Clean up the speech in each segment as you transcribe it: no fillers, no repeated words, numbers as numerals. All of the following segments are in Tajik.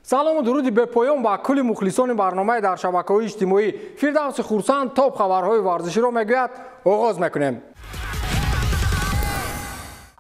Салому дуруди бепоён ба кулли мухлисони барномаи дар шабакаҳои иҷтимоӣ. Фирдавси Хурсанд топ хабарҳои варзиширо мегӯяд. Оғоз мекунем.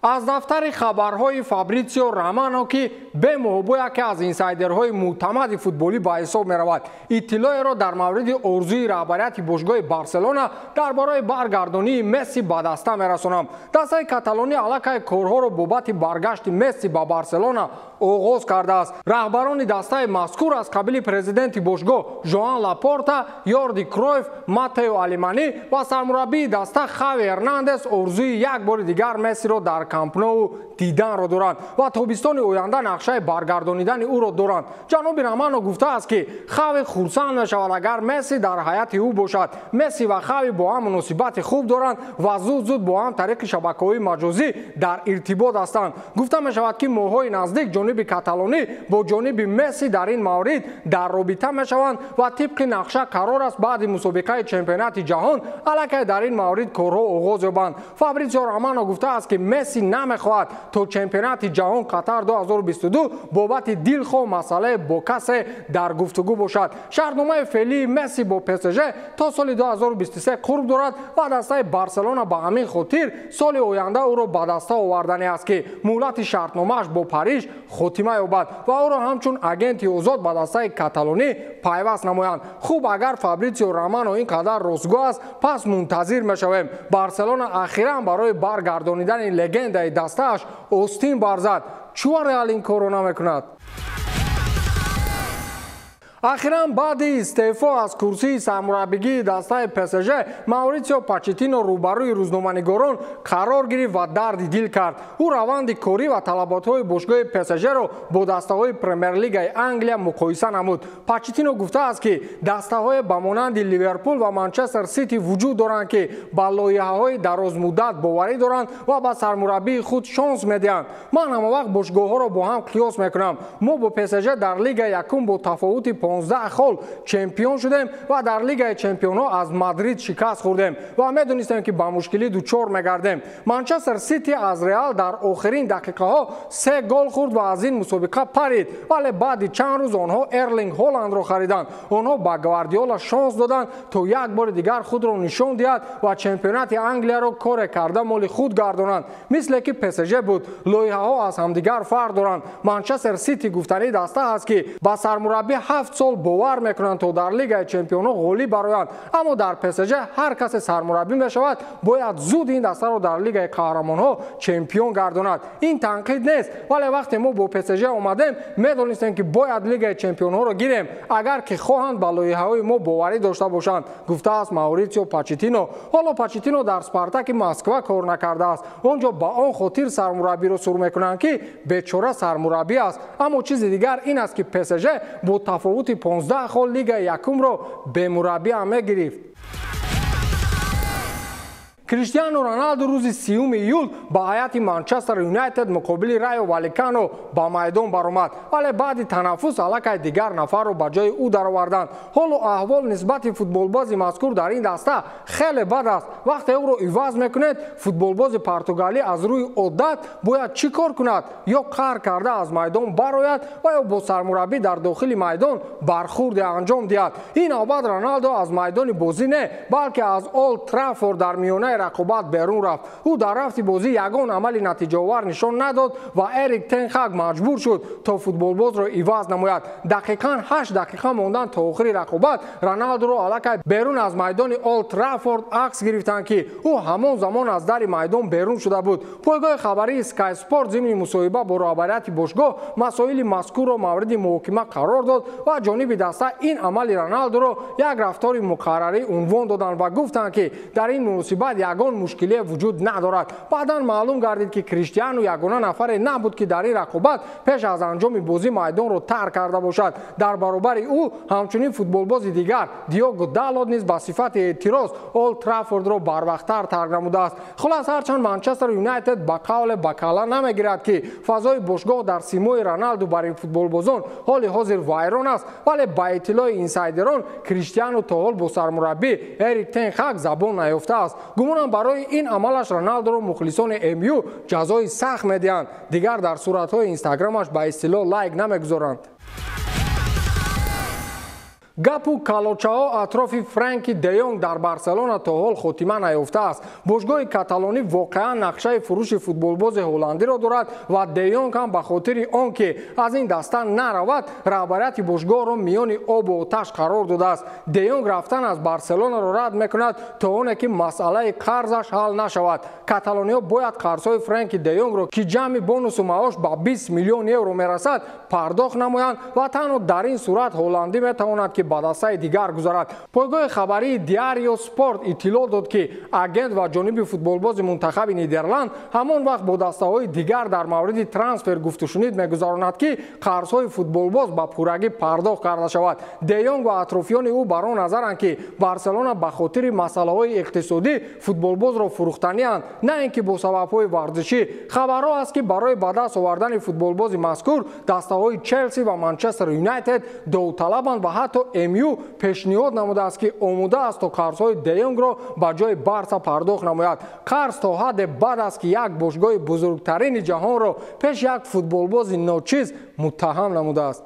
Аз дафтари хабарҳои Фабритсио Романо, ки бемуҳобо яке аз инсайдерҳои мӯътамади футболӣ ба ҳисоб меравад, иттилоеро дар мавриди орзуи раҳбарияти бошгоҳи Барселона дар бораи баргардонии Месси ба даста мерасонам. Дастаи каталонӣ аллакай корҳоро бобати баргашти Месси ба Барселона оғоз кардааст. Раҳбарони дастаи мазкур аз қабили президенти бошгоҳ Жоан Лапорта, Йорди Кройф, Матео Алиманӣ ва сармураббии даста Хави Эрнандес орзуи як бори дигар Мессиро дар Камп Ноу диданро доранд ва тобистони оянда нақшаи баргардонидани ӯро доранд. Ҷаноби Романо гуфтааст, ки Хави хурсанд мешавад, агар Месси дар ҳайати ӯ бошад. Месси ва Хави бо ҳам муносибати хуб доранд ва зуд-зуд бо ҳам тариқи шабакаҳои маҷозӣ дар иртибот ҳастанд. Гуфта мешавад, ки моҳҳои наздик ҷониби каталонӣ бо ҷониби Месси дар ин маврид дар робита мешаванд ва тибқи нақша қарор аст баъди мусобиқаи чемпионати ҷаҳон аллакай дар ин маврид корҳо оғоз ёбанд. Фабритсио Романо гуфтааст, ки Месси намехоҳад то чемпионати ҷаҳон Қатар 2022 бобати дилхоҳ масъалае бо касе дар гуфтугӯ бошад. Шартномаи феълии Месси бо ПСЖ то соли 2023 қурб дорад ва дастаи Барселона ба ҳамин хотир соли оянда ӯро ба даста овардане аст, ки муҳлати шартномааш бо Париж хотима ёбад ва ӯро ҳамчун агенти озод ба дастаи каталонӣ пайваст намоянд. Хуб, агар Фабритсио Романо ин қадар ростгӯ аст, пас мунтазир мешавем. Барселона ахиран барои баргардонидани легендаи дастааш остин барзад. Чӯ Реал ин корро намекунад? Ахиран баъди истеъфо аз курсии сармураббигии дастаи ПСЖ Мауритсио Почеттино рӯбарӯи рӯзноманигорон қарор гирифт ва дарди дил кард. Ӯ раванди корӣ ва талаботҳои бошгоҳи ПСЖ-ро бо дастаҳои Премер-лигаи Англия муқоиса намуд. Почеттино гуфтааст, ки дастаҳое ба монанди Ливерпул ва Манчестер Сити вуҷуд доранд, ки ба лоиҳаҳои дарозмуддат боварӣ доранд ва ба сармураббии худ шонс медиҳанд. Ман ҳамавақт бошгоҳҳоро бо ҳам қиёс мекунам. Мо бо ПСЖ дар лигаи якум бо тафовути 15 хол чемпион шудем ва дар лигаи чемпионҳо аз Мадрид шикаст хӯрдем ва медонистем, ки ба мушкилӣ дучор мегардем. Манчестер Сити аз Реал дар охирин дақиқаҳо 3 гол хӯрд ва аз ин мусобиқа парид, вале баъди чанд рӯз онҳо Эрлинг Ҳоландро хариданд. Онҳо ба Гвардиола шонс доданд, то як бори дигар худро нишон диҳад ва чемпионати Англияро коре карда моли худ гардонанд. Мисле ки ПСЖ буд, лоиҳаҳо аз ҳамдигар фарқ доранд. Манчестер Сити гуфтании даста аст, ки ба сармураббӣ 7 сол бовар мекунанд, то дар лигаи чемпионҳо ғолиб бароянд. Аммо дар ПСЖ ҳар касе сармураббӣ мешавад, бояд зуд ин дастаро дар лигаи қаҳрамонҳо чемпион гардонад. Ин танқид нест, вале вақте мо бо ПСЖ омадем, медонистем, ки бояд лигаи чемпионҳоро гирем, агар ки хоҳанд ба лоиҳаҳои мо боварӣ дошта бошанд, гуфтааст Мауритсио Почеттино. Ҳоло Почеттино дар Спартаки Москва кор накардааст. Он ҷо ба он хотир сармураббиро сур мекунанд, ки бечора сармураббӣ аст. Аммо чизи дигар ин аст, ки ПСЖ бо тафовути 15 хол лигаи якумро бемураббӣ ҳам мегирифт. Криштиану Роналду рӯзи 30 июл ба ҳайати Манчестер Юнайтед муқобили Райо Валикано ба майдон баромад, вале баъди танаффус аллакай дигар нафарро ба ҷои ӯ дароварданд. Ҳоло аҳвол нисбати футболбози мазкур дар ин даста хеле бад аст. Вақте ӯро иваз мекунед, футболбози португалӣ аз рӯи одат бояд чӣ кор кунад? Ё қаҳр карда аз майдон барояд ва ё бо сармураббӣ дар дохили майдон бархурде анҷом диҳад. Ин навбат Роналдо аз майдони бозӣ не, балки аз Олд Траффорд дар миёнаи рақобат берун рафт. Ӯ дар рафти бозӣ ягон амали натиҷаовар нишон надод ва Эрик тен Хаг маҷбур шуд, то футболбозро иваз намояд. Дақиқан 8 дақиқа мондан то охири рақобат Роналдуро аллакай берун аз майдони Олд Траффорд акс гирифтанд, ки ӯ ҳамон замон аз дари майдон берун шуда буд. Пойгоҳи хабарии Sky Sport зимни мусоҳиба бо роҳбарияти бошгоҳ масоили мазкурро мавриди муҳокима қарор дод ва ҷониби даста ин амали Роналдуро як рафтори муқаррарӣ унвон доданд ва гуфтанд, ки дар ин муносибат ягон мушкилие вуҷуд надорад. Баъдан маълум гардид, ки Криштиану ягона нафаре набуд, ки дар ин рақобат пеш аз анҷоми бозӣ майдонро тарк карда бошад. Дар баробари ӯ ҳамчунин футболбози дигар Диого Далот низ ба сифати эътироз Олд Траффордро барвақттар тарк намудааст. Хулас, ҳарчанд Манчестер Юнайтед ба қавле ба калла намегирад, ки фазои бошгоҳ дар симои Роналду бар ин футболбозон ҳоли ҳозир вайрон аст, вале ба иттилои инсайдерон Криштиану то ҳол бо сармураббӣ Эрик тен Хаг забон наёфтааст. Гумонам барои ин амалаш Роналдуро мухлисони МЮ ҷазои сахт медиҳанд. Дигар дар суратҳои инстаграмаш ба истилоҳ лайк намегузоранд. Гапу калочаҳо атрофи Френки де Йонг дар Барселона то ҳол хотима наёфтааст. Бошгоҳи каталонӣ воқеан нақшаи фурӯши футболбози ҳолландиро дорад ва де Йонг ҳам ба хотири он ки аз ин даста наравад, раҳбарияти бошгоҳро миёни обу оташ қарор додааст. Де Йонг рафтан аз Барселонаро рад мекунад то оне ки масъалаи қарзаш ҳал нашавад. Каталониҳо бояд қарзҳои Френки де Йонгро, ки ҷамъи бонусу маош ба 20 миллион евро мерасад, пардохт намоянд ва танҳо дар ин сурат ҳолландӣ метавонад ки ба дастаи дигар гузарад. Пойгоҳи хабарии Диарио Спорт иттилоъ дод, ки агент ва ҷониби футболбози мунтахаби Нидерланд ҳамон вақт бо дастаҳои дигар дар мавриди трансфер гуфтушунид мегузаронад, ки қарзҳои футболбоз ба пуррагӣ пардохт карда шавад. Де Йонг ва атрофиёни ӯ бар он назаранд, ки Барселона ба хотири масъалаҳои иқтисодӣ футболбозро фурӯхтанианд, на ин ки бо сабабҳои варзишӣ. Хабарҳо аст, ки барои ба даст овардани футболбози мазкур дастаҳои Челси ва Манчестер Юнайтед довталабанд ва ҳатто МЮ пешниҳод намудааст, ки омода аст то қарзҳои де Йонгро ба ҷои Барса пардохт намояд. Қарз то ҳадде бад аст, ки як бошгоҳи бузургтарини ҷаҳонро пеш як футболбози ночиз муттаҳам намудааст.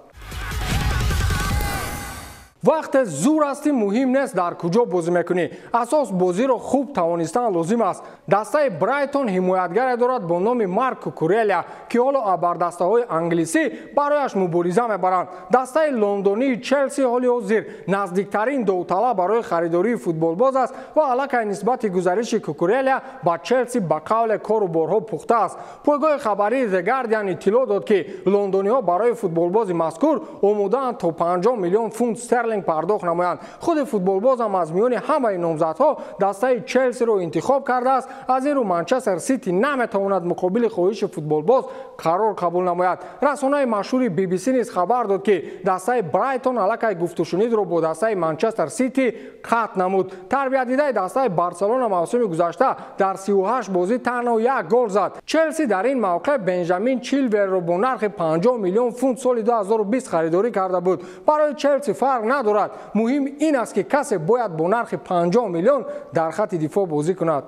Вақте зур ҳастӣ, муҳим нест дар куҷо бозӣ мекунӣ. Асос бозиро хуб тавонистан лозим аст. Дастаи Брайтон ҳимоятгаре дорад бо номи Марк Кукурелия, ки ҳоло абардастаҳои англисӣ барояш мубориза мебаранд. Дастаи лондонии Челси ҳоли ҳозир наздиктарин довталаб барои харидории футболбоз аст ва аллакай нисбати гузариши Кукурелия ба Челси ба қавле кору борҳо пухта аст. Пойгоҳи хабарии The Guardian иттилоъ дод, ки лондониҳо барои футболбози мазкур омодаанд то 50 миллион фунт стерлинг пардохт намоянд. Худи футболбоз ҳам аз миёни ҳамаи номзадҳо дастаи Челсиро интихоб кардааст. Аз ин рӯ Манчестер Сити наметавонад муқобили хоҳиши футболбоз қарор қабул намояд. Расонаи машҳури BBC низ хабар дод, ки дастаи Брайтон аллакай гуфтушунидро бо дастаи Манчестер Сити қатъ намуд. Тарбиятдидаи дастаи Барселона мавсими гузашта дар 38 бозӣ танҳо як гол зад. Челси дар ин мавқеъ Бенҷамин Чилверро бо нархи 50 миллион фунт соли 2020 харидорӣ карда буд. Барои Челси фарқ надорад. Муҳим ин аст, ки касе бояд бо нархи 50 миллион дар хатти дифоъ бозӣ кунад.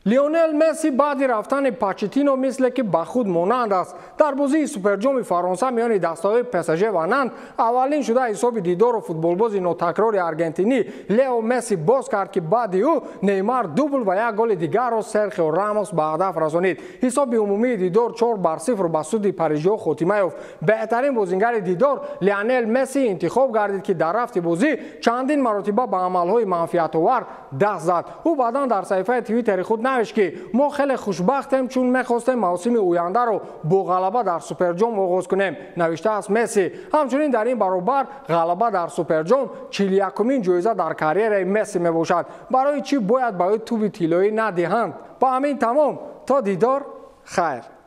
Лионел Месси баъди рафтани Почеттино мисле ки ба худ монанд аст. Дар бозии суперҷоми Фаронса миёни дастаҳои ПСЖ ва Нант аввалин шуда ҳисоби дидору футболбози нотакрори аргентинӣ Лео Месси боз кард, ки баъди ӯ Неймар дубл ва як голи дигарро Серхио Рамос ба ҳадаф расонид. Ҳисоби умумии дидор 4-0 ба суди парижиҳо хотима ёфт. Беҳтарин бозингари дидор Лионел Месси интихоб гардид, ки дар рафти бозӣ чандин маротиба ба амалҳои манфиатовар даст зад. Ӯ баъдан дар саҳифаи Твиттери худ навишт, ки мо хеле хушбахтем, чун мехостем мавсими ояндаро бо ғалаба дар суперҷом оғоз кунем, навиштааст Месси. Ҳамчунин дар ин баробар ғалаба дар суперҷом 41-умин ҷоиза дар карьераи Месси мебошад. Барои чӣ бояд ба ӯ туби тиллоӣ надиҳанд? Ба ҳамин тамом. То дидор, хайр.